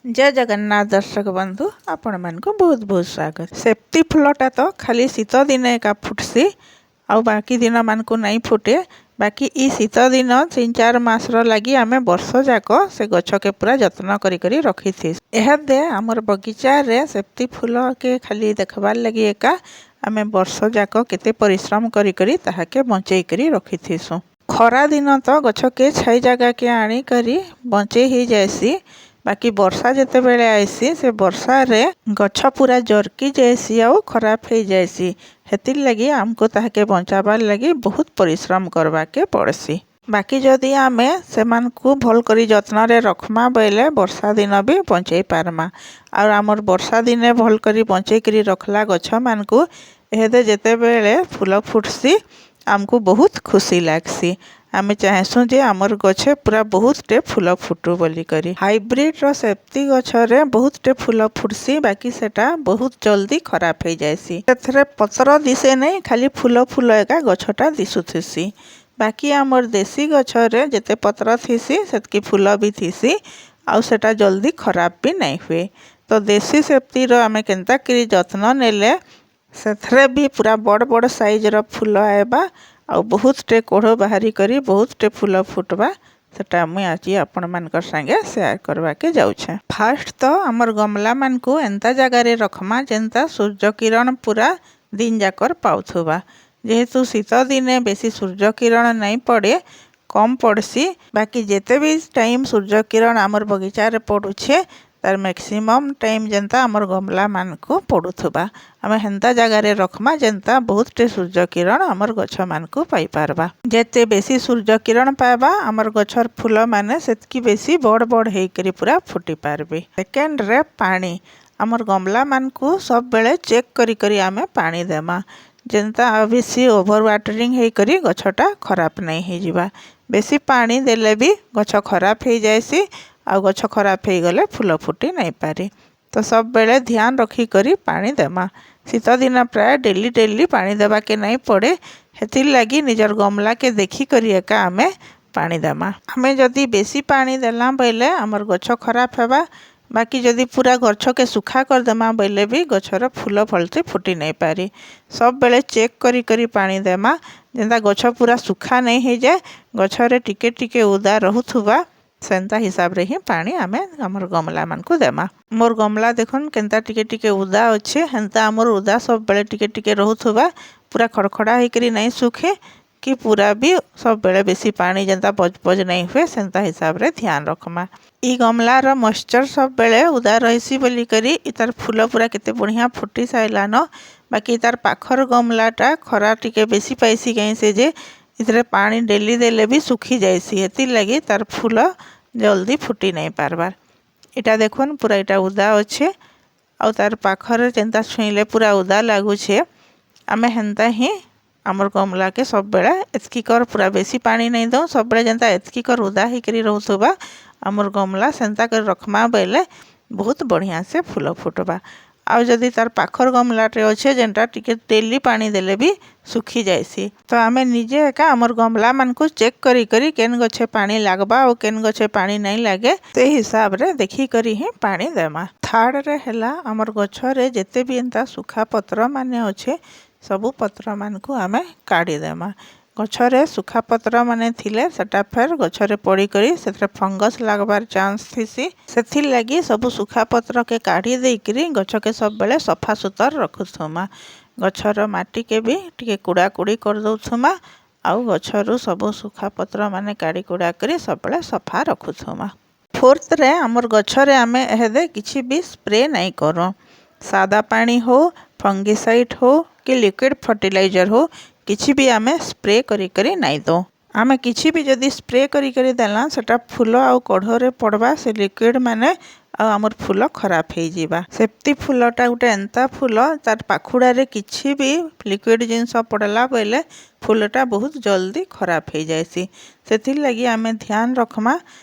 ଜୟ ଜଗନ୍ନାଥ ଦର୍ଶକ ବନ୍ଧୁ, ଆପଣମାନଙ୍କୁ ବହୁତ ବହୁତ ସ୍ୱାଗତ। ସେପ୍ତି ଫୁଲଟା ତ ଖାଲି ଶୀତ ଦିନେ ଏକା ଫୁଟ୍ସି, ଆଉ ବାକି ଦିନମାନଙ୍କୁ ନାଇଁ ଫୁଟେ। ବାକି ଇ ଶୀତ ଦିନ 3-4 ମାସର ଲାଗି ଆମେ ବର୍ଷ ଯାକ ସେ ଗଛକେ ପୁରା ଯତ୍ନ କରି କରି ରଖିଥିସୁଁ। ଏହାଦେ ଆମର ବଗିଚାରେ ସେପ୍ତି ଫୁଲକେ ଖାଲି ଦେଖବାର୍ ଲାଗି ଏକା ଆମେ ବର୍ଷ ଯାକ କେତେ ପରିଶ୍ରମ କରି କରି ତାହାକେ ବଞ୍ଚେଇ କରି ରଖିଥିସୁଁ। ଖରା ଦିନ ତ ଗଛକେ ଛାଇ ଜାଗାକେ ଆଣିକରି ବଞ୍ଚେଇ ହେଇଯାଏସି। ବାକି ବର୍ଷା ଯେତେବେଳେ ଆଏସି, ସେ ବର୍ଷାରେ ଗଛ ପୁରା ଜରକି ଯାଏସି ଆଉ ଖରାପ ହେଇଯାଏସି। ହେଥିର୍ ଲାଗି ଆମକୁ ତାହାକେ ବଞ୍ଚାବାର୍ ଲାଗି ବହୁତ ପରିଶ୍ରମ କରବାକେ ପଡ଼୍ସି। ବାକି ଯଦି ଆମେ ସେମାନଙ୍କୁ ଭଲ୍ କରି ଯତ୍ନରେ ରଖ୍ମା ବୋଇଲେ ବର୍ଷା ଦିନ ବି ବଞ୍ଚେଇ ପାର୍ମା। ଆଉ ଆମର୍ ବର୍ଷା ଦିନେ ଭଲ୍ କରି ବଞ୍ଚେଇକରି ରଖ୍ଲା ଗଛମାନଙ୍କୁ ଏହେଦେ ଯେତେବେଳେ ଫୁଲ ଫୁଟ୍ସି, ଆମକୁ ବହୁତ ଖୁସି ଲାଗ୍ସି। ଆମେ ଚାହେଁସୁଁ ଯେ ଆମର୍ ଗଛେ ପୁରା ବହୁତଟେ ଫୁଲ ଫୁଟୁ ବୋଲିକରି। ହାଇବ୍ରିଡ୍ର ସେପ୍ତି ଗଛରେ ବହୁତଟେ ଫୁଲ ଫୁଟ୍ସି, ବାକି ସେଟା ବହୁତ ଜଲ୍ଦି ଖରାପ ହେଇଯାଏସି। ସେଥିରେ ପତ୍ର ଦିଶେ ନାଇଁ, ଖାଲି ଫୁଲ ଫୁଲ ଏକା ଗଛଟା ଦିଶୁଥିସି। ବାକି ଆମର୍ ଦେଶୀ ଗଛରେ ଯେତେ ପତ୍ର ଥିସି, ସେତ୍କି ଫୁଲ ବି ଥିସି ଆଉ ସେଟା ଜଲ୍ଦି ଖରାପ ବି ନାଇଁ ହୁଏ। ତ ଦେଶୀ ସେପ୍ତିର ଆମେ କେନ୍ତା କରି ଯତ୍ନ ନେଲେ ସେଥିରେ ବି ପୁରା ବଡ଼ ବଡ଼ ସାଇଜ୍ର ଫୁଲ ଆଏବା ଆଉ ବହୁତଟେ କଢ଼ ବାହାରି କରି ବହୁତଟେ ଫୁଲ ଫୁଟ୍ବା, ସେଟା ମୁଇଁ ଆଜି ଆପଣମାନଙ୍କର ସାଙ୍ଗେ ସେୟାର କରବାକେ ଯାଉଛେ। ଫାର୍ଷ୍ଟ ତ ଆମର୍ ଗମଲାମାନଙ୍କୁ ଏନ୍ତା ଜାଗାରେ ରଖ୍ମା, ଯେନ୍ତା ସୂର୍ଯ୍ୟ କିରଣ ପୁରା ଦିନ ଯାକର ପାଉଥିବା। ଯେହେତୁ ଶୀତ ଦିନେ ବେଶୀ ସୂର୍ଯ୍ୟ କିରଣ ନାଇଁ ପଡ଼େ, କମ୍ ପଡ଼୍ସି, ବାକି ଯେତେ ବି ଟାଇମ୍ ସୂର୍ଯ୍ୟ କିରଣ ଆମର୍ ବଗିଚାରେ ପଡ଼ୁଛେ, ତାର୍ ମ୍ୟାକ୍ସିମମ୍ ଟାଇମ୍ ଯେନ୍ତା ଆମର୍ ଗମଲାମାନଙ୍କୁ ପଡ଼ୁଥିବା। ଆମେ ହେନ୍ତା ଜାଗାରେ ରଖ୍ମା, ଯେନ୍ତା ବହୁତଟେ ସୂର୍ଯ୍ୟ କିରଣ ଆମର୍ ଗଛମାନଙ୍କୁ ପାଇପାରବା। ଯେତେ ବେଶୀ ସୂର୍ଯ୍ୟ କିରଣ ପାଇବା, ଆମର୍ ଗଛର ଫୁଲମାନେ ସେତ୍କି ବେଶୀ ବଡ଼ ବଡ଼ ହେଇକରି ପୁରା ଫୁଟି ପାରବେ। ସେକେଣ୍ଡରେ ପାଣି। ଆମର୍ ଗମଲାମାନଙ୍କୁ ସବୁବେଳେ ଚେକ୍ କରି କରି ଆମେ ପାଣି ଦେମା, ଯେନ୍ତା ବେଶୀ ଓଭର ୱାଟରିଂ ହେଇକରି ଗଛଟା ଖରାପ ନାଇଁ ହେଇଯିବା। ବେଶୀ ପାଣି ଦେଲେ ବି ଗଛ ଖରାପ ହେଇଯାଏସି ଆଉ ଗଛ ଖରାପ ହେଇଗଲେ ଫୁଲ ଫୁଟି ନାଇଁପାରେ। ତ ସବୁବେଳେ ଧ୍ୟାନ ରଖିକରି ପାଣି ଦେମା। ଶୀତ ଦିନ ପ୍ରାୟ ଡେଲି ଡେଲି ପାଣି ଦେବାକେ ନାଇଁ ପଡ଼େ। ହେଥିର୍ ଲାଗି ନିଜର ଗମଲାକେ ଦେଖିକରି ଏକା ଆମେ ପାଣି ଦେମା। ଆମେ ଯଦି ବେଶୀ ପାଣି ଦେଲା ବୋଇଲେ ଆମର୍ ଗଛ ଖରାପ ହେବା। ବାକି ଯଦି ପୁରା ଗଛକେ ଶୁଖା କରିଦେମା ବୋଇଲେ ବି ଗଛର ଫୁଲ ଭଲସେ ଫୁଟି ନାଇଁପାରେ। ସବୁବେଳେ ଚେକ୍ କରି କରି ପାଣି ଦେମା, ଯେନ୍ତା ଗଛ ପୁରା ଶୁଖା ନାଇଁ ହେଇଯାଏ, ଗଛରେ ଟିକେ ଟିକେ ଓଦା ରହୁଥିବା, ସେନ୍ତା ହିସାବରେ ହିଁ ପାଣି ଆମେ ଆମର୍ ଗମଲାମାନଙ୍କୁ ଦେମା। ମୋର୍ ଗମଲା ଦେଖୁନ୍, କେନ୍ତା ଟିକେ ଟିକେ ଓଦା ଅଛେ। ହେନ୍ତା ଆମର୍ ଓଦା ସବୁବେଳେ ଟିକେ ଟିକେ ରହୁଥିବା, ପୁରା ଖଡ଼ଖଡ଼ା ହେଇକରି ନାଇଁ ଶୁଖେ କି ପୁରା ବି ସବୁବେଳେ ବେଶୀ ପାଣି ଯେନ୍ତା ପଜ ପଜ ନାଇଁ ହୁଏ, ସେନ୍ତା ହିସାବରେ ଧ୍ୟାନ ରଖ୍ମା। ଇ ଗମଲାର ମଏଶ୍ଚର ସବୁବେଳେ ଓଦା ରହିସି ବୋଲିକରି ଇ ତାର୍ ଫୁଲ ପୁରା କେତେ ବଢ଼ିଆ ଫୁଟି ସାରିଲାନ। ବାକି ତାର୍ ପାଖର ଗମଲାଟା ଖରା ଟିକେ ବେଶୀ ପାଇସି କାଇଁ ସେ ଯେ ଏଥିରେ ପାଣି ଡେଲି ଦେଲେ ବି ଶୁଖି ଯାଏସି। ହେଥିର୍ ଲାଗି ତାର୍ ଫୁଲ ଜଲ୍ଦି ଫୁଟି ନାଇଁ ପାରବାର୍। ଇଟା ଦେଖୁନ୍, ପୁରା ଇଟା ଓଦା ଅଛେ ଆଉ ତାର୍ ପାଖରେ ଯେନ୍ତା ଛୁଇଁଲେ ପୁରା ଓଦା ଲାଗୁଛେ। ଆମେ ହେନ୍ତା ହିଁ ଆମର୍ ଗମଲାକେ ସବୁବେଳେ ଏତ୍କି କର ପୁରା ବେଶୀ ପାଣି ନାଇଁ ଦଉଁ, ସବୁବେଳେ ଯେନ୍ତା ଏତ୍କି କର ଓଦା ହେଇକରି ରହୁଥିବା ଆମର୍ ଗମଲା, ସେନ୍ତା କରି ରଖ୍ମା ବୋଇଲେ ବହୁତ ବଢ଼ିଆ ସେ ଫୁଲ ଫୁଟ୍ବା। ଆଉ ଯଦି ତାର୍ ପାଖର ଗମଲାଟେ ଅଛେ, ଯେନ୍ଟା ଟିକେ ଡେଲି ପାଣି ଦେଲେ ବି ଶୁଖି ଯାଏସି। ତ ଆମେ ନିଜେ ଏକା ଆମର୍ ଗମଲାମାନଙ୍କୁ ଚେକ୍ କରି କରି କେନ୍ ଗଛେ ପାଣି ଲାଗ୍ବା ଆଉ କେନ୍ ଗଛେ ପାଣି ନାଇଁ ଲାଗେ, ସେଇ ହିସାବରେ ଦେଖିକରି ହିଁ ପାଣି ଦେମା। ଥାର୍ଡ଼ରେ ହେଲା, ଆମର୍ ଗଛରେ ଯେତେ ବି ଏନ୍ତା ଶୁଖା ପତ୍ର ମାନେ ଅଛେ, ସବୁ ପତ୍ରମାନଙ୍କୁ ଆମେ କାଢ଼ିଦେମା। ଗଛରେ ଶୁଖା ପତ୍ର ମାନେ ଥିଲେ ସେଟା ଫେର୍ ଗଛରେ ପଡ଼ିକରି ସେଥିରେ ଫଙ୍ଗସ୍ ଲାଗ୍ବାର୍ ଚାନ୍ସ ଥିସି। ସେଥିର୍ ଲାଗି ସବୁ ଶୁଖା ପତ୍ରକେ କାଢ଼ି ଦେଇକିରି ଗଛକେ ସବୁବେଳେ ସଫା ସୁତର ରଖୁଥୁମା। ଗଛର ମାଟିକେ ବି ଟିକେ କୁଡ଼ା କୁଡ଼ି କରିଦଉଥୁମା ଆଉ ଗଛରୁ ସବୁ ଶୁଖା ପତ୍ର ମାନେ କାଢ଼ି କୁଡ଼ା କରି ସବୁବେଳେ ସଫା ରଖୁଥୁମା। ଫୋର୍ଥରେ, ଆମର୍ ଗଛରେ ଆମେ ଏହେଦେ କିଛି ବି ସ୍ପ୍ରେ ନାଇଁ କରୁ। ସାଦା ପାଣି ହଉ, ଫଙ୍ଗିସାଇଡ୍ ହଉ କି ଲିକ୍ୱିଡ଼ ଫର୍ଟିଲାଇଜର୍ ହଉ, କିଛି ବି ଆମେ ସ୍ପ୍ରେ କରି କରି ନାଇଁ ଦଉଁ। ଆମେ କିଛି ବି ଯଦି ସ୍ପ୍ରେ କରି କରି ଦେଲା, ସେଟା ଫୁଲ ଆଉ କଢ଼ରେ ପଡ଼ବା ସେ ଲିକ୍ୱିଡ଼ ମାନେ ଆଉ ଆମର୍ ଫୁଲ ଖରାପ ହେଇଯିବା। ସେପ୍ତି ଫୁଲଟା ଗୋଟେ ଏନ୍ତା ଫୁଲ, ତାର୍ ପାଖୁଡ଼ାରେ କିଛି ବି ଲିକ୍ୱିଡ଼ ଜିନିଷ ପଡ଼ଲା ବୋଇଲେ ଫୁଲଟା ବହୁତ ଜଲ୍ଦି ଖରାପ ହେଇଯାଏସି। ସେଥିର୍ଲାଗି ଆମେ ଧ୍ୟାନ ରଖ୍ମା,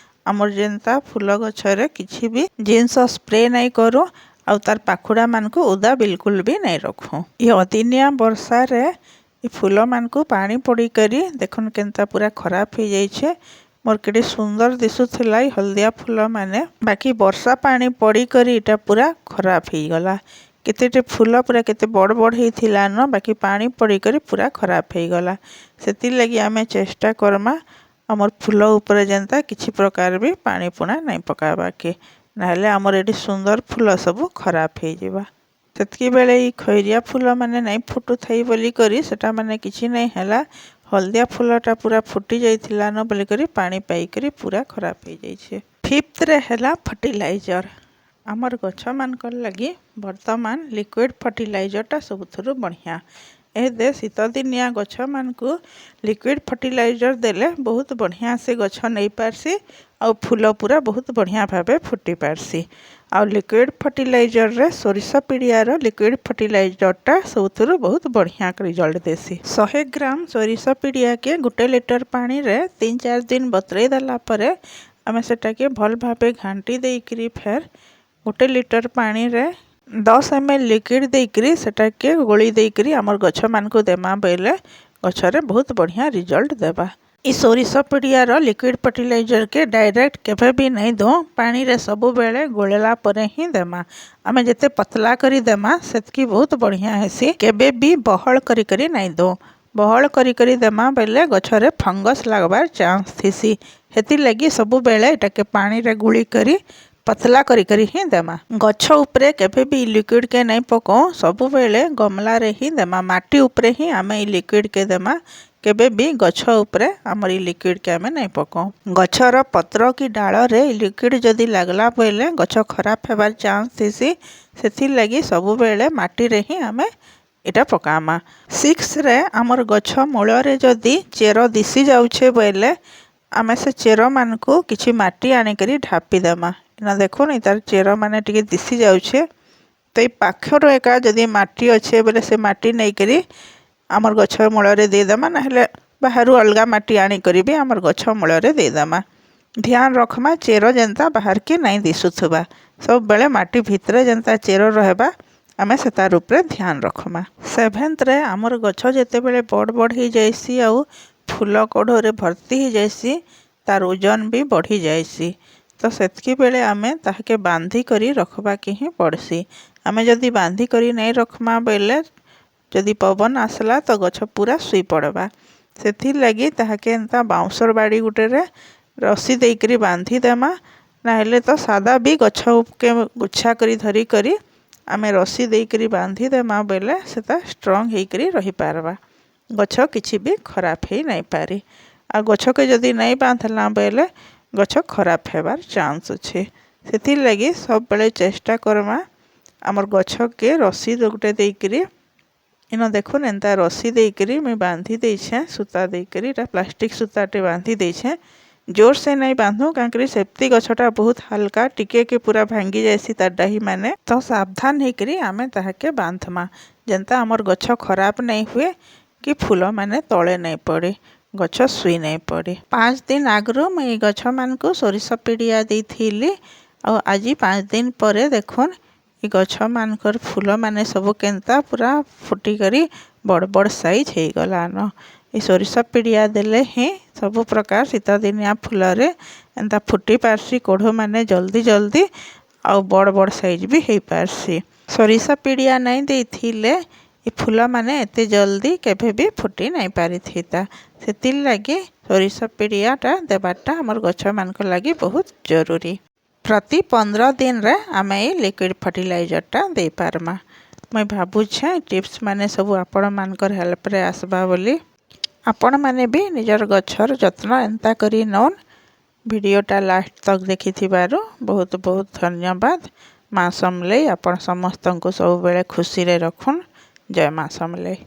ଆମର୍ ଯେନ୍ତା ଫୁଲ ଗଛରେ କିଛି ବି ଜିନିଷ ସ୍ପ୍ରେ ନାଇଁ କରୁ ଆଉ ତାର୍ ପାଖୁଡ଼ା ମାନଙ୍କୁ ଓଦା ବିଲକୁଲ ବି ନାଇଁ ରଖୁ। ଇ ଅଦିନିଆ ବର୍ଷାରେ ଇ ଫୁଲମାନଙ୍କୁ ପାଣି ପଡ଼ିକରି ଦେଖୁନ୍, କେନ୍ତା ପୁରା ଖରାପ ହେଇଯାଇଛେ। ମୋର୍ କେତେ ସୁନ୍ଦର ଦିଶୁଥିଲା ଇ ହଳଦିଆ ଫୁଲ ମାନେ। ବାକି ବର୍ଷା ପାଣି ପଡ଼ିକରି ଇଟା ପୁରା ଖରାପ ହେଇଗଲା। କେତେଟେ ଫୁଲ ପୁରା କେତେ ବଡ଼ ବଡ଼ ହେଇଥିଲା ନ, ବାକି ପାଣି ପଡ଼ିକରି ପୁରା ଖରାପ ହେଇଗଲା। ସେଥିର୍ଲାଗି ଆମେ ଚେଷ୍ଟା କର୍ମା ଆମର୍ ଫୁଲ ଉପରେ ଯେନ୍ତା କିଛି ପ୍ରକାର ବି ପାଣି ପୁଣା ନାଇଁ ପକାବାକେ, ନାହେଲେ ଆମର୍ ଏଠି ସୁନ୍ଦର ଫୁଲ ସବୁ ଖରାପ ହେଇଯିବା। ସେତ୍କି ବେଳେ ଇ ଖଇରିଆ ଫୁଲ ମାନେ ନାଇଁ ଫୁଟୁଥାଇ ବୋଲିକରି ସେଟା ମାନେ କିଛି ନାଇଁ ହେଲା। ହଳଦିଆ ଫୁଲଟା ପୁରା ଫୁଟି ଯାଇଥିଲା ନ ବୋଲିକରି ପାଣି ପାଇକରି ପୁରା ଖରାପ ହେଇଯାଇଛେ। ଫିଫ୍ଥରେ ହେଲା ଫର୍ଟିଲାଇଜର୍। ଆମର୍ ଗଛମାନଙ୍କର୍ ଲାଗି ବର୍ତ୍ତମାନ ଲିକ୍ୱିଡ଼ ଫର୍ଟିଲାଇଜର୍ଟା ସବୁଥିରୁ ବଢ଼ିଆଁ। ଏହଦେ ଶୀତ ଦିନିଆ ଗଛମାନଙ୍କୁ ଲିକ୍ୱିଡ଼ ଫର୍ଟିଲାଇଜର୍ ଦେଲେ ବହୁତ ବଢ଼ିଆଁ ସେ ଗଛ ନେଇପାରସି ଆଉ ଫୁଲ ପୁରା ବହୁତ ବଢ଼ିଆଁ ଭାବେ ଫୁଟି ପାରସି। ଆଉ ଲିକ୍ୱିଡ଼ ଫର୍ଟିଲାଇଜର୍ରେ ସୋରିଷ ପିଡ଼ିଆର ଲିକ୍ୱିଡ଼ ଫର୍ଟିଲାଇଜର୍ଟା ସବୁଥିରୁ ବହୁତ ବଢ଼ିଆଁ ରିଜଲ୍ଟ ଦେସି। 100 ଗ୍ରାମ ସୋରିଷ ପିଡ଼ିଆକେ 1 ଲିଟର ପାଣିରେ 3-4 ଦିନ ବତୁରେଇ ଦେଲା ପରେ ଆମେ ସେଟାକେ ଭଲ୍ ଭାବେ ଘାଣ୍ଟି ଦେଇକିରି ଫେର୍ 1 ଲିଟର ପାଣିରେ 10 ଏମ୍ ଏଲ୍ ଲିକ୍ୱିଡ଼ ଦେଇକିରି ସେଟାକେ ଗୋଳି ଦେଇକିରି ଆମର୍ ଗଛମାନଙ୍କୁ ଦେମା ବେଲେ ଗଛରେ ବହୁତ ବଢ଼ିଆଁ ରିଜଲ୍ଟ ଦେବା। ଇ ସୋରିଷ ପିଡ଼ିଆର ଲିକ୍ୱିଡ଼ ଫର୍ଟିଲାଇଜର୍କେ ଡାଇରେକ୍ଟ କେବେ ବି ନାଇଁ ଦଉଁ, ପାଣିରେ ସବୁବେଳେ ଗୋଳେଇଲା ପରେ ହିଁ ଦେମା। ଆମେ ଯେତେ ପତଲା କରି ଦେମା, ସେତ୍କି ବହୁତ ବଢ଼ିଆଁ ହେସି। କେବେ ବି ବହଳ କରି କରି ନାଇଁ ଦଉଁ। ବହଳ କରି କରି ଦେମା ବେଲେ ଗଛରେ ଫଙ୍ଗସ୍ ଲାଗ୍ବାର୍ ଚାନ୍ସ ଥିସି। ହେଥିର୍ଲାଗି ସବୁବେଳେ ଏଟାକେ ପାଣିରେ ଗୁଳି କରି ପତଲା କରି କରି ହିଁ ଦେମା। ଗଛ ଉପରେ କେବେ ବି ଲିକ୍ୱିଡ଼କେ ନାଇଁ ପକଉଁ, ସବୁବେଳେ ଗମଲାରେ ହିଁ ଦେମା। ମାଟି ଉପରେ ହିଁ ଆମେ ଇ ଲିକ୍ୱିଡ଼କେ ଦେମା। କେବେ ବି ଗଛ ଉପରେ ଆମର୍ ଇ ଲିକ୍ୱିଡ଼କେ ଆମେ ନାଇଁ ପକଉଁ। ଗଛର ପତ୍ର କି ଡାଳରେ ଇ ଲିକ୍ୱିଡ଼ ଯଦି ଲାଗ୍ଲା ବେଲେ ଗଛ ଖରାପ ହେବାର୍ ଚାନ୍ସ ଥିସି। ସେଥିର୍ଲାଗି ସବୁବେଳେ ମାଟିରେ ହିଁ ଆମେ ଏଇଟା ପକାମା। ସିକ୍ସରେ ଆମର୍ ଗଛ ମୂଳରେ ଯଦି ଚେର ଦିଶି ଯାଉଛେ ବୋଇଲେ ଆମେ ସେ ଚେରମାନଙ୍କୁ କିଛି ମାଟି ଆଣିକରି ଢାପି ଦେମା। ଇନ ଦେଖୁନ୍, ତାର୍ ଚେର ମାନେ ଟିକେ ଦିଶି ଯାଉଛେ। ତ ଏଇ ପାଖରୁ ଏକା ଯଦି ମାଟି ଅଛେ ବୋଇଲେ ସେ ମାଟି ନେଇକରି ଆମର୍ ଗଛ ମୂଳରେ ଦେଇଦେମା, ନାହେଲେ ବାହାରୁ ଅଲଗା ମାଟି ଆଣିକରି ବି ଆମର୍ ଗଛ ମୂଳରେ ଦେଇଦେମା। ଧ୍ୟାନ ରଖ୍ମା ଚେର ଯେନ୍ତା ବାହାରକେ ନାଇଁ ଦିଶୁଥିବା। ସବୁବେଳେ ମାଟି ଭିତରେ ଯେନ୍ତା ଚେର ରହେବା, ଆମେ ସେ ତାର୍ ଉପରେ ଧ୍ୟାନ ରଖ୍ମା। ସେଭେନ୍ଥରେ ଆମର୍ ଗଛ ଯେତେବେଳେ ବଡ଼ ବଡ଼ ହେଇଯାଏସି ଆଉ ଫୁଲ କଢ଼ରେ ଭର୍ତ୍ତି ହେଇଯାଏସି, ତାର୍ ଓଜନ ବି ବଢ଼ି ଯାଏସି। ତ ସେତ୍କି ବେଳେ ଆମେ ତାହାକେ ବାନ୍ଧି କରି ରଖ୍ବାକେ ହିଁ ପଡ଼୍ସି। ଆମେ ଯଦି ବାନ୍ଧି କରି ନାଇଁ ରଖ୍ମା ବେଲେ ଯଦି ପବନ ଆସିଲା ତ ଗଛ ପୁରା ଶୁଇ ପଡ଼ବା। ସେଥିର୍ଲାଗି ତାହାକେ ଏନ୍ତା ବାଉଁଶର ବାଡ଼ି ଗୁଟେରେ ରସି ଦେଇକରି ବାନ୍ଧି ଦେମା, ନାହେଲେ ତ ସାଦା ବି ଗଛକେ ଗୁଚ୍ଛା କରି ଧରିକରି ଆମେ ରସି ଦେଇକରି ବାନ୍ଧି ଦେମା ବେଲେ ସେଟା ଷ୍ଟ୍ରଙ୍ଗ ହେଇକରି ରହିପାରବା, ଗଛ କିଛି ବି ଖରାପ ହେଇ ନାଇଁ ପାରେ। ଆଉ ଗଛକେ ଯଦି ନାଇଁ ବାନ୍ଧଲା ବେଲେ ଗଛ ଖରାପ ହେବାର୍ ଚାନ୍ସ ଅଛେ। ସେଥିର୍ଲାଗି ସବୁବେଳେ ଚେଷ୍ଟା କର୍ମା ଆମର୍ ଗଛକେ ରସି ଗୋଟେ ଦେଇକରି। ଇନ ଦେଖୁନ୍, ଏନ୍ତା ରସି ଦେଇକରି ମୁଇଁ ବାନ୍ଧି ଦେଇଛେଁ, ସୂତା ଦେଇକରି। ଏଇଟା ପ୍ଲାଷ୍ଟିକ୍ ସୂତାଟେ ବାନ୍ଧି ଦେଇଛେଁ। ଜୋରସେ ନାଇଁ ବାନ୍ଧୁ, କାଁ ସେପ୍ତି ଗଛଟା ବହୁତ ହାଲକା, ଟିକେ କେ ପୁରା ଭାଙ୍ଗି ଯାଏସି ତାର୍ ଡାହି ମାନେ। ତ ସାବଧାନ ହେଇକରି ଆମେ ତାହାକେ ବାନ୍ଧମା, ଯେନ୍ତା ଆମର୍ ଗଛ ଖରାପ ନାଇଁ ହୁଏ କି ଫୁଲ ମାନେ ତଳେ ନାଇଁ ପଡ଼େ, ଗଛ ଶୁଇ ନାଇଁ ପଡ଼େ। 5 ଦିନ ଆଗରୁ ମୁଇଁ ଏଇ ଗଛମାନଙ୍କୁ ସୋରିଷ ପିଡ଼ିଆ ଦେଇଥିଲି ଆଉ ଆଜି 5 ଦିନ ପରେ ଦେଖୁନ୍, ଏ ଗଛମାନଙ୍କର ଫୁଲମାନେ ସବୁ କେନ୍ତା ପୁରା ଫୁଟିକରି ବଡ଼ ବଡ଼ ସାଇଜ୍ ହେଇଗଲାନ। ଏ ସୋରିଷ ପିଡ଼ିଆ ଦେଲେ ହିଁ ସବୁ ପ୍ରକାର ଶୀତ ଦିନିଆ ଫୁଲରେ ଏନ୍ତା ଫୁଟି ପାରସି କଢ଼ମାନେ ଜଲ୍ଦି ଜଲ୍ଦି ଆଉ ବଡ଼ ବଡ଼ ସାଇଜ୍ ବି ହେଇପାରସି। ସୋରିଷ ପିଡ଼ିଆ ନାଇଁ ଦେଇଥିଲେ ଏ ଫୁଲମାନେ ଏତେ ଜଲ୍ଦି କେବେ ବି ଫୁଟି ନାଇଁ ପାରିଥିତା। ସେଥିର୍ଲାଗି ସୋରିଷ ପିଡ଼ିଆଟା ଦେବାରଟା ଆମର୍ ଗଛମାନଙ୍କ ଲାଗି ବହୁତ ଜରୁରୀ। ପ୍ରତି 15 ଦିନରେ ଆମେ ଏଇ ଲିକ୍ୱିଡ଼ ଫର୍ଟିଲାଇଜର୍ଟା ଦେଇପାରମା। ମୁଇଁ ଭାବୁଛେଁ ଟିପ୍ସ ମାନେ ସବୁ ଆପଣମାନଙ୍କର ହେଲ୍ପରେ ଆସ୍ବା ବୋଲି। ଆପଣମାନେ ବି ନିଜର ଗଛର ଯତ୍ନ ଏନ୍ତା କରି ନଉନ୍। ଭିଡ଼ିଓଟା ଲାଷ୍ଟ ତକ୍ ଦେଖିଥିବାରୁ ବହୁତ ବହୁତ ଧନ୍ୟବାଦ। ମା ସମଲେଇ ଆପଣ ସମସ୍ତଙ୍କୁ ସବୁବେଳେ ଖୁସିରେ ରଖୁନ୍। ଜୟ ମା ସମଲେଇ।